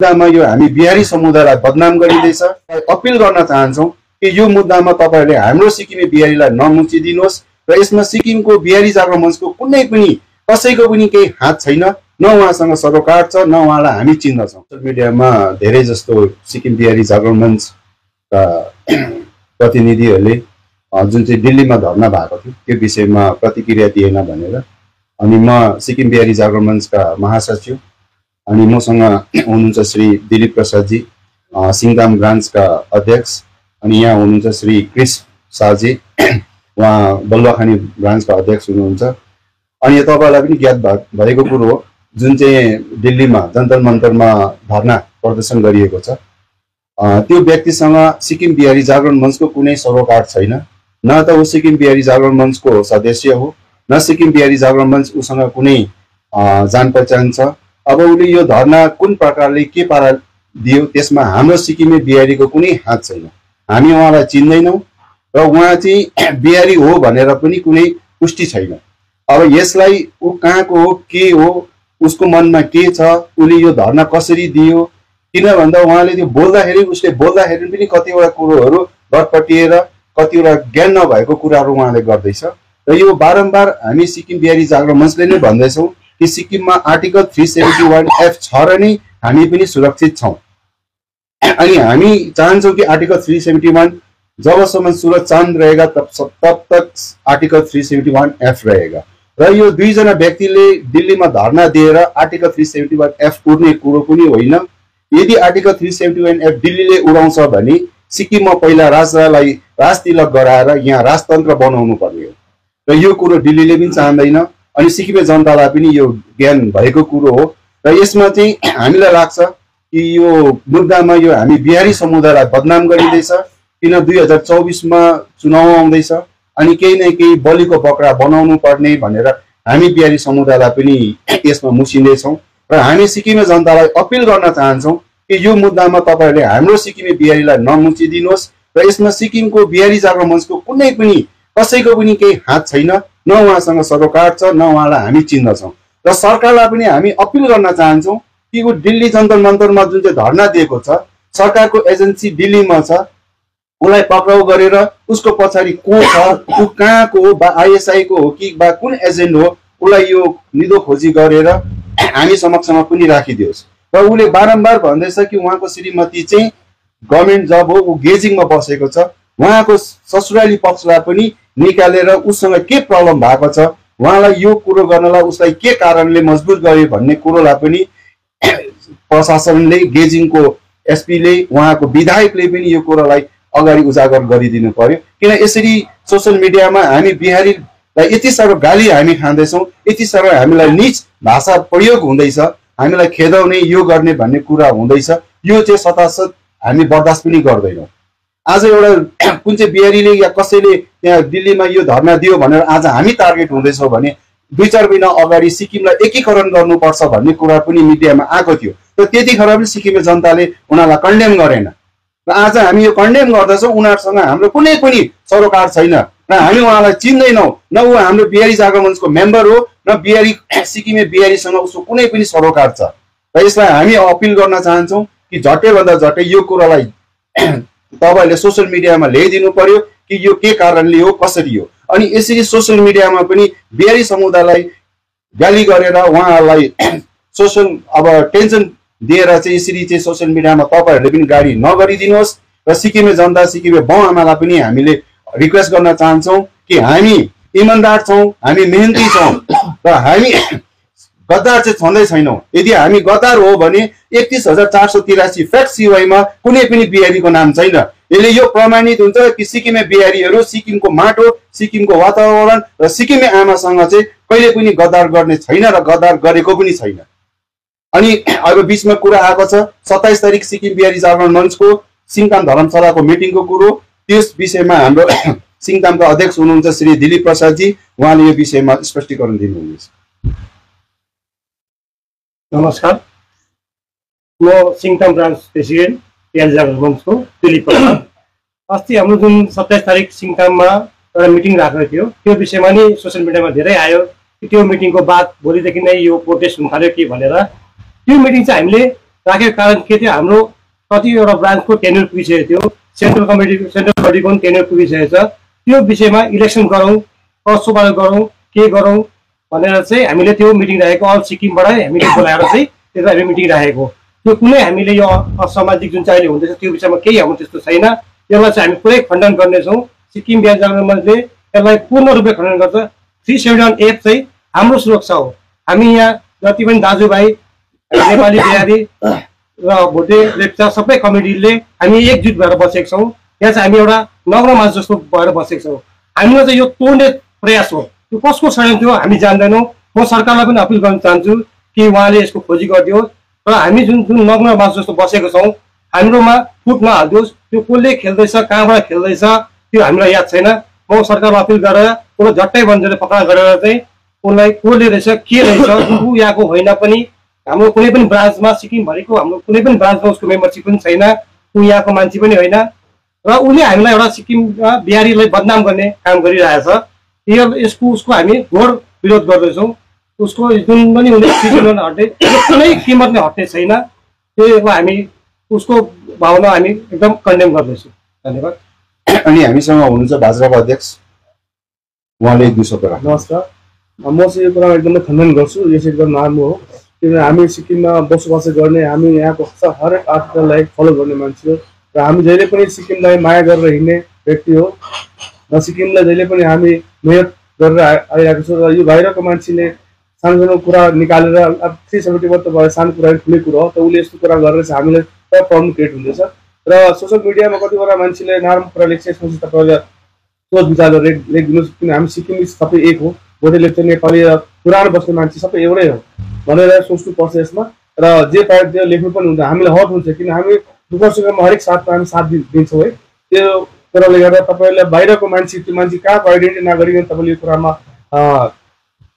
मुद्दामा यो हामी बिहारी समुदायलाई बदनाम गरिँदैछ। अपिल गर्न चाहन्छौँ कि यो मुद्दामा तपाईहरुले हाम्रो सिक्किमे बिहारीलाई नमुचिदिनुहोस् र यसमा सिक्किमको बिहारी जागरण मञ्चको कुनै पनि कसैको पनि केही हात छैन, न उहाँसँग सरोकार छ, न उहाँलाई हामी चिन्दछौँ। सोशल मिडियामा धेरै जस्तो सिक्किम बिहारी जागरण मञ्चका प्रतिनिधिहरूले जुन चाहिँ दिल्लीमा धरना भएको थियो त्यो विषयमा प्रतिक्रिया दिएन भनेर, अनि म सिक्किम बिहारी जागरण मञ्चका महासचिव अनि मसँग हुनुहुन्छ श्री दिलीप प्रसादजी, सिङताम ब्रान्चका अध्यक्ष, अनि यहाँ हुनुहुन्छ श्री क्रिस शाहजी, उहाँ बलुवाखानी ब्रान्चका अध्यक्ष हुनुहुन्छ। अनि तपाईँलाई पनि ज्ञात भएको कुरो हो, जुन चाहिँ दिल्लीमा जन्तर मन्तरमा धरना प्रदर्शन गरिएको छ, त्यो व्यक्तिसँग सिक्किम बिहारी जागरण मञ्चको कुनै सरोकार छैन, न त ऊ सिक्किम बिहारी जागरण मञ्चको सदस्य हो, न सिक्किम बिहारी जागरण मञ्च उसँग कुनै जान पहिचान छ। अब उसले यो धरना कुन प्रकारले के पारा दियो त्यसमा हाम्रो सिक्किमे बिहारीको कुनै हात छैन, हामी उहाँलाई चिन्दैनौँ र उहाँ चाहिँ बिहारी हो भनेर पनि कुनै पुष्टि छैन। अब यसलाई ऊ कहाँको हो, के हो, उसको मनमा के छ, उसले यो धरना कसरी दियो, किन भन्दा उहाँले त्यो बोल्दाखेरि उसले बोल्दाखेरि पनि कतिवटा कुरोहरू गटपटिएर कतिवटा ज्ञान नभएको कुराहरू उहाँले गर्दैछ। र यो बारम्बार हामी सिक्किम बिहारी जागरण मञ्चले नै भन्दैछौँ कि सिक्किममा आर्टिकल 371F छ र नै हामी पनि सुरक्षित छौँ। अनि हामी चाहन्छौँ कि आर्टिकल 371 जबसम्म सूरज चाँद रहेगा तब तक आर्टिकल 371F रहेगा। र यो दुईजना व्यक्तिले दिल्लीमा धरना दिएर आर्टिकल 371F उड्ने कुरो पनि होइन। यदि आर्टिकल 371F दिल्लीले उडाउँछ भने सिक्किममा पहिला राजालाई राजतिलक गराएर यहाँ राजतन्त्र बनाउनु पर्ने हो, र यो कुरो दिल्लीले पनि चाहँदैन, अनि सिक्किमे जनतालाई पनि यो ज्ञान भएको कुरो हो। र यसमा चाहिँ हामीलाई लाग्छ कि यो मुद्दामा यो हामी बिहारी समुदायलाई बदनाम गरिँदैछ, किन 2024मा चुनाव आउँदैछ अनि केही न केही बलिको बक्रा बनाउनु पर्ने भनेर हामी बिहारी समुदायलाई पनि यसमा मुसिँदैछौँ। र हामी सिक्किमे जनतालाई अपिल गर्न चाहन्छौँ कि यो मुद्दामा तपाईहरुले हाम्रो सिक्किमे बिहारीलाई नमुचिदिनुहोस् र यसमा सिक्किमको बिहारी जागरण मञ्चको कुनै पनि कसैको पनि केही हात छैन, न उहाँसँग सरोकार छ, न उहाँलाई हामी चिन्दछौँ। र सरकारलाई पनि हामी अपिल गर्न चाहन्छौँ कि ऊ दिल्ली जन्तर मन्तरमा जुन चाहिँ धरना दिएको छ, सरकारको एजेन्सी दिल्लीमा छ, उसलाई पक्राउ गरेर उसको पछाडि को छ, ऊ कहाँको हो, बा ISI को हो कि बा कुन एजेन्ट हो, उसलाई यो निदो खोजी गरेर हामी समक्षमा पनि राखिदियोस्। र उसले बारम्बार भन्दैछ कि उहाँको श्रीमती चाहिँ गभर्मेन्ट जब हो, ऊ गेजिङमा बसेको छ, उहाँको ससुराली पक्षलाई पनि निकालेर उसँग के प्रब्लम भएको छ, उहाँलाई यो कुरो गर्नलाई उसलाई के कारणले मजबुर गर्यो भन्ने कुरोलाई पनि प्रशासनले, गेजिङको SP ले, उहाँको विधायकले पनि यो कुरोलाई अगाडि उजागर गरिदिनु पर्यो। किन यसरी सोशल मिडियामा हामी बिहारीलाई यति साह्रो गाली हामी खाँदैछौँ, यति साह्रो हामीलाई नीच भाषा प्रयोग हुँदैछ, हामीलाई खेदाउने यो गर्ने भन्ने कुरा हुँदैछ, यो चाहिँ सतासत हामी बर्दाश्त पनि गर्दैनौँ। आज एउटा कुन चाहिँ बिहारीले या कसैले त्यहाँ दिल्लीमा यो धरना दियो भनेर आज हामी टार्गेट हुँदैछौँ भने 2-4 महिना अगाडि सिक्किमलाई एकीकरण गर्नुपर्छ भन्ने कुरा पनि मिडियामा आएको थियो, र त्यतिखेर पनि सिक्किमे जनताले उनीहरूलाई कन्डेम गरेन। र आज हामी यो कन्डेम गर्दछौँ, उनीहरूसँग हाम्रो कुनै पनि सरोकार छैन र हामी उहाँलाई चिन्दैनौँ, न ऊ हाम्रो बिहारी जागरण मञ्चको मेम्बर हो, न बिहारी सिक्किमे बिहारीसँग उसको कुनै पनि सरोकार छ। र यसलाई हामी अपिल गर्न चाहन्छौँ कि झट्टैभन्दा झट्टै यो कुरालाई तपाईहरुले सोशल मिडियामा ल्याइदिनु पर्यो कि यो के कारणले हो, कसरी हो। अनि यसरी सोशल मिडियामा पनि बिहारी समुदायलाई गाली गरेर उहाँहरूलाई सोशल अब टेन्सन दिएर चाहिँ यसरी चाहिँ सोशल मिडियामा तपाईहरुले पनि गाली नगरिदिनुहोस्। र सिक्किमे जनता, सिक्किमे बाउ आमालाई पनि हामीले रिक्वेस्ट गर्न चाहन्छौँ कि हामी इमानदार छौँ, हामी मेहनती छौँ र हामी गद्दार चाहिँ छँदै छैनौँ। यदि हामी गद्दार हो भने 31,483 फ्याक्ट CY मा कुनै पनि बिहारीको नाम छैन। यसले यो प्रमाणित हुन्छ कि सिक्किमे बिहारीहरू, सिक्किमको माटो, सिक्किमको वातावरण र सिक्किमे आमासँग चाहिँ कहिले पनि गद्दार गर्ने छैन र गद्दार गरेको पनि छैन। अनि अब बीचमा कुरा आएको छ 27 तारिक सिक्किम बिहारी जागरण मञ्चको सिङताम धर्मशालाको मिटिङको कुरो, त्यस विषयमा हाम्रो सिङतामका अध्यक्ष हुनुहुन्छ श्री दिलीप प्रसादजी, उहाँले यो विषयमा स्पष्टीकरण दिनुहुनेछ। नमस्कार, म सिङताम ब्रान्च प्रेसिडेन्ट बिहारी जागरण मञ्चको दिलीप प्रसाद। अस्ति हाम्रो जुन 27 तारिक सिङताममा एउटा मिटिङ राखेको थियो, त्यो विषयमा नि सोसियल मिडियामा धेरै आयो कि त्यो मिटिङको बाद भोलिदेखि नै यो प्रोटेस्ट हुन थाल्यो कि भनेर। त्यो मिटिङ चाहिँ हामीले राखेको कारण के थियो, हाम्रो कतिवटा ब्रान्चको टेन्डर पुगिसकेको थियो, सेन्ट्रल कमिटीको टेन्डर पुगिसकेको छ। त्यो विषयमा इलेक्सन गरौँ, कसोबाट गरौँ, के गरौँ भनेर चाहिँ हामीले त्यो मिटिङ राखेको, अल सिक्किमबाट हामीले बोलाएर चाहिँ त्यसलाई हामी मिटिङ राखेको। त्यो कुनै हामीले यो असामाजिक जुन चाहिँ अहिले हुँदैछ त्यो विषयमा केही हाम्रो त्यस्तो छैन। यसलाई चाहिँ हामी पुरै खण्डन गर्नेछौँ। सिक्किम बिहारी जागरण मञ्चले यसलाई पूर्ण रूपले खण्डन गर्छ। 371F चाहिँ हाम्रो सुरक्षा हो। हामी यहाँ जति पनि दाजुभाइ नेपाली बिहारी र भोटे लेप्चा सबै कमिटीले हामी एकजुट भएर बसेका छौँ। यहाँ चाहिँ हामी एउटा नगरमास जस्तो भएर बसेका छौँ। हामीलाई चाहिँ यो तोड्ने प्रयास हो। त्यो कसको षड्यन्त्र हो हामी जान्दैनौँ। म सरकारलाई पनि अपिल गर्न चाहन्छु कि उहाँले यसको खोजी गरिदियोस् र हामी जुन नगरमास जस्तो बसेको छौँ हाम्रोमा फुट नहालिदियोस्। त्यो कसले खेल्दैछ, कहाँबाट खेल्दैछ त्यो हामीलाई याद छैन। म सरकारलाई अपिल गरेर उसलाई झट्टै बन्जरले पक्रा गरेर चाहिँ उसलाई कसले रहेछ, के रहेछ, ऊ यहाँको होइन पनि, हाम्रो कुनै पनि ब्रान्चमा सिक्किमभरिको हाम्रो कुनै पनि ब्रान्चमा उसको मेम्बरसिप पनि छैन, ऊ यहाँको मान्छे पनि होइन र उसले हामीलाई एउटा सिक्किममा बिहारीलाई बदनाम गर्ने काम गरिरहेछ। यसको उसको हामी घोर विरोध गर्दैछौँ। उसको जुन पनि उसले सिक्किममा हट्ने कुनै किमतले हट्ने छैन। त्यसलाई हामी उसको भावना हामी एकदम कन्डेम गर्दैछौँ। धन्यवाद। अनि हामीसँग हुनुहुन्छ भाजपाको अध्यक्ष, उहाँले 2 शब्द राख्नु। नमस्कार। म चाहिँ यो कुरामा एकदमै खण्डन गर्छु। यो चाहिँ एकदम नराम्रो हो। किनभने हामी सिक्किममा बसोबास गर्ने, हामी यहाँको हरेक आर्टिकललाई फलो गर्ने मान्छे हो र हामी जहिले पनि सिक्किमलाई माया गरेर हिँड्ने व्यक्ति हो र सिक्किमलाई जहिले पनि हामी मेहनत गरेर आइरहेको छौँ। र यो बाहिरको मान्छेले सानो सानो कुरा निकालेर अब 371 त भयो, सानो कुरा ठुलै कुरा हो। त उसले यस्तो कुरा गरेर चाहिँ हामीलाई पुरा प्रब्लम क्रिएट हुँदैछ र सोसियल मिडियामा कतिवटा मान्छेले नराम्रो कुरा लेख्छ। यसमा तपाईँले सोच विचार लेखिदिनुहोस्। किन हामी सिक्किम सबै एक हो। भोटे लेप्चा नेपाली र पुरानो बस्ने मान्छे सबै एउटै हो भनेर सोच्नुपर्छ यसमा। र जे पायो त्यो लेख्नु पनि हुन्छ, हामीलाई हक हुन्छ। किन हामी दुःख सुखमा हरेक साथमा हामी साथ दिन्छौँ है। त्यो कुराले गर्दा तपाईँहरूले बाहिरको मान्छे, त्यो मान्छे कहाँको आइडेन्टिटी नगरिकन तपाईँले यो कुरामा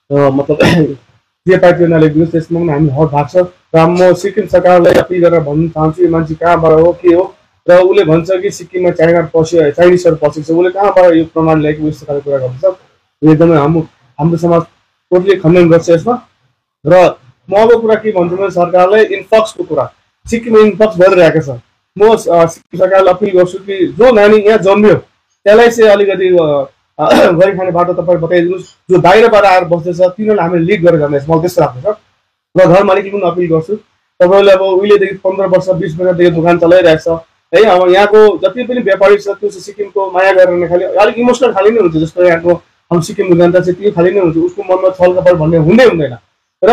मतलब जे पायो त्यो नलेखिदिनुहोस्। त्यसमा पनि हामी हक भएको छ। र म सिक्किम सरकारलाई अपिल गरेर भन्न चाहन्छु यो मान्छे कहाँबाट हो, के हो। र उसले भन्छ कि सिक्किममा चाइनिजहरू पसेको छ। उसले कहाँबाट यो प्रमाण ल्याएको यस्तो खालको कुरा गर्दैछ। एकदमै हाम्रो समाज टोटली खण्डन गर्छ यसमा। र म अब कुरा के भन्छु भने सरकारलाई इन्फ्लक्सको कुरा, सिक्किम इन्फ्लक्स भइरहेको छ। म सिक्किम सरकारलाई अपिल गर्छु कि जो नानी यहाँ जन्मियो त्यसलाई चाहिँ अलिकति गरी खाने बाटो तपाईँ बताइदिनुहोस्। जो बाहिरबाट आएर बस्दैछ तिनीहरूलाई हामीले लिड गरेर जाँदैछ, मलाई त्यस्तो लाग्छ। र घर मालिकले पनि अपिल गर्छु, तपाईँहरूले अब उहिलेदेखि 15 वर्ष 20 वर्षदेखि दोकान चलाइरहेछ है। अब यहाँको जति पनि व्यापारी छ त्यो चाहिँ सिक्किमको माया गरेर खालि अलिक इमोसनल खालि नै हुन्छ। जस्तो यहाँको हम सिक्किमको जनता चाहिँ त्यो खालि नै हुन्छ। उसको मनमा छल कपड भन्ने हुँदैन। र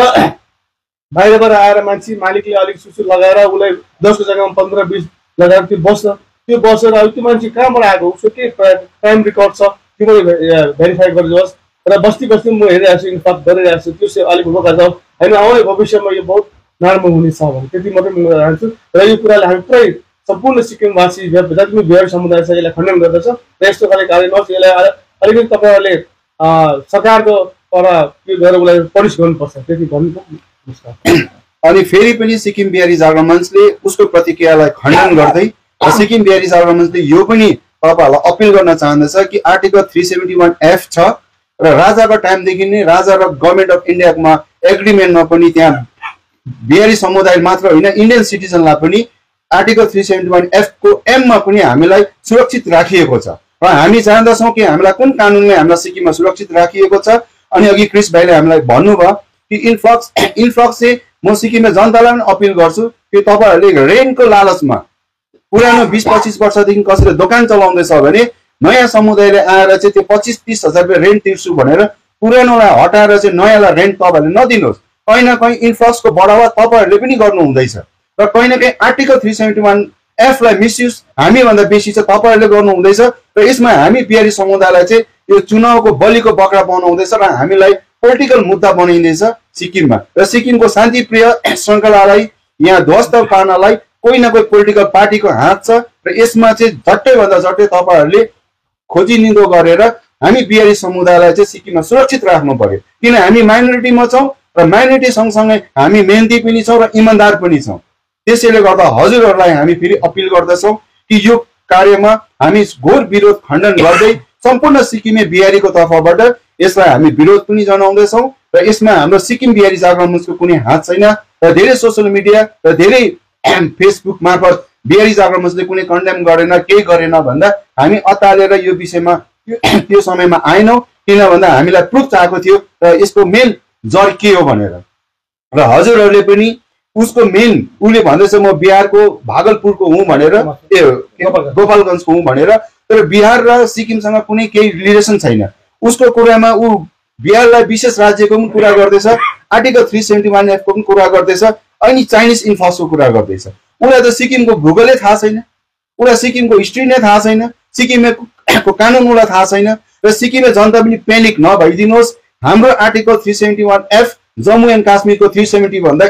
बाहिरबाट आएर मान्छे मालिकले अलिक सुसु लगाएर उसलाई 10को जग्गामा 15-20 लगाएर त्यो बस्छ। त्यो बसेर अब त्यो मान्छे कहाँबाट आएको, उसको के क्राइम रेकर्ड छ त्यो पनि भेरिफाई गरिदिनुहोस्। र बस्ती बस्ती म हेरिरहेको छु, इन्फेक्ट गरिरहेको छु। त्यो चाहिँ अलिक रोका जाओस् होइन। आउने भविष्यमा यो बहुत नराम्रो हुनेछ भने त्यति मात्रै म चाहन्छु। र यो कुराले हामी पुरै सम्पूर्ण सिक्किमवासी जति पनि बिहारी समुदाय छ यसलाई खण्डन गर्दछ। र यस्तो खाले कार्य नहोस्। यसलाई अलिकति तपाईँहरूले सरकारको त्यो गरेर उसलाई पनिस गर्नुपर्छ। त्यति भन्नु। अनि फेरि पनि सिक्किम बिहारी जागरण मञ्चले उसको प्रतिक्रियालाई खण्डन गर्दै सिक्किम बिहारी जागरण मञ्चले यो पनि तपाईँहरूलाई अपिल गर्न चाहँदछ कि आर्टिकल 371F छ र राजाको टाइमदेखि नै राजा र गभर्मेन्ट अफ इन्डियामा एग्रिमेन्टमा पनि त्यहाँ बिहारी समुदाय मात्र होइन इन्डियन सिटिजनलाई पनि आर्टिकल 371F को एममा पनि हामीलाई सुरक्षित राखिएको छ। र हामी चाहँदछौँ कि हामीलाई कुन कानुनले हामीलाई सिक्किममा सुरक्षित राखिएको छ। अनि अघि क्रिस भाइले हामीलाई भन्नुभयो कि इन्फ्लक्स चाहिँ म सिक्किममा जनतालाई पनि अपिल गर्छु कि तपाईँहरूले रेन्टको लालचमा पुरानो 20-25 वर्षदेखि कसैले दोकान चलाउँदैछ भने नयाँ समुदायले आएर चाहिँ त्यो 25-30 हजार रुपियाँ रेन्ट तिर्छु भनेर पुरानोलाई हटाएर चाहिँ नयाँलाई रेन्ट तपाईँहरूले नदिनुहोस्। कहीँ न कहीँ इन्फ्लक्सको बढावा तपाईँहरूले पनि गर्नु हुँदैछ र कहीँ न कहीँ आर्टिकल 371F लाई मिसयुज हामीभन्दा बेसी चाहिँ तपाईँहरूले गर्नु हुँदैछ। र यसमा हामी बिहारी समुदायलाई चाहिँ यो चुनावको बलिको बक्रा बनाउँदैछ र हामीलाई पोलिटिकल मुद्दा बनाइँदैछ सिक्किममा। र सिक्किमको शान्तिप्रिय श्रृङ्खलालाई यहाँ ध्वस्त पार्नलाई कोही न कोही पोलिटिकल पार्टीको हात छ। र यसमा चाहिँ झट्टैभन्दा झट्टै तपाईँहरूले खोजी निदो गरेर हामी बिहारी समुदायलाई चाहिँ सिक्किममा सुरक्षित राख्नु पर्यो। किन हामी माइनोरिटीमा छौँ र माइनोरिटी सँगसँगै हामी मेहनती पनि छौँ र इमान्दार पनि छौँ। त्यसैले गर्दा हजुरहरूलाई हामी फेरि अपिल गर्दछौँ कि यो कार्यमा हामी घोर विरोध खण्डन गर्दै सम्पूर्ण सिक्किमे बिहारीको तर्फबाट यसलाई हामी विरोध पनि जनाउँदैछौँ। र यसमा हाम्रो सिक्किम बिहारी जागरण मञ्चको कुनै हात छैन। र धेरै सोसियल मिडिया र धेरै फेसबुक मार्फत बिहारी जागरण मञ्चले कुनै कन्डेम गरेन, केही गरेन भन्दा हामी अतालेर यो विषयमा त्यो समयमा आएनौँ, किन भन्दा हामीलाई प्रुफ चाहिएको थियो र यसको मेन जड के हो भनेर। र हजुरहरूले पनि उसको मेन उसले भन्दैछ म बिहारको भागलपुरको हुँ भनेर, गोपालगञ्जको हुँ भनेर, तर बिहार र सिक्किमसँग कुनै केही रिलेसन छैन। उसको कुरामा ऊ बिहारलाई विशेष राज्यको पनि कुरा गर्दैछ, आर्टिकल 371F को पनि कुरा गर्दैछ, अनि चाइनिज इन्फोर्सको कुरा गर्दैछ। उसलाई त सिक्किमको भूगोलै थाहा छैन, उसलाई सिक्किमको हिस्ट्री नै थाहा छैन, सिक्किमको कानुन उसलाई थाहा छैन। र सिक्किमे जनता पनि पेनिक नभइदिनुहोस्, हाम्रो आर्टिकल 371F जम्मू एन्ड काश्मीरको 370 भन्दा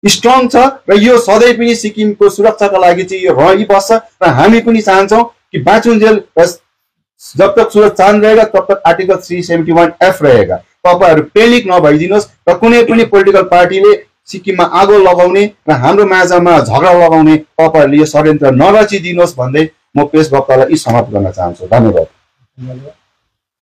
स्ट्रङ छ र यो सधैँ पनि सिक्किमको सुरक्षाका लागि चाहिँ यो रहिबस्छ। र हामी पनि चाहन्छौँ कि बाँचुन्जेल जब तक सूरज चाँद रहेगा तब तक आर्टिकल 371F रहेगा। तपाईहरु पेनिक नभइदिनुहोस् र कुनै पनि पोलिटिकल पार्टीले सिक्किममा आगो लगाउने र हाम्रो माझमा झगडा लगाउने तपाईहरुले यो षड्यन्त्र नरचिदिनुहोस् भन्दै म प्रेस वक्तालाई समाप्त गर्न चाहन्छु। धन्यवाद।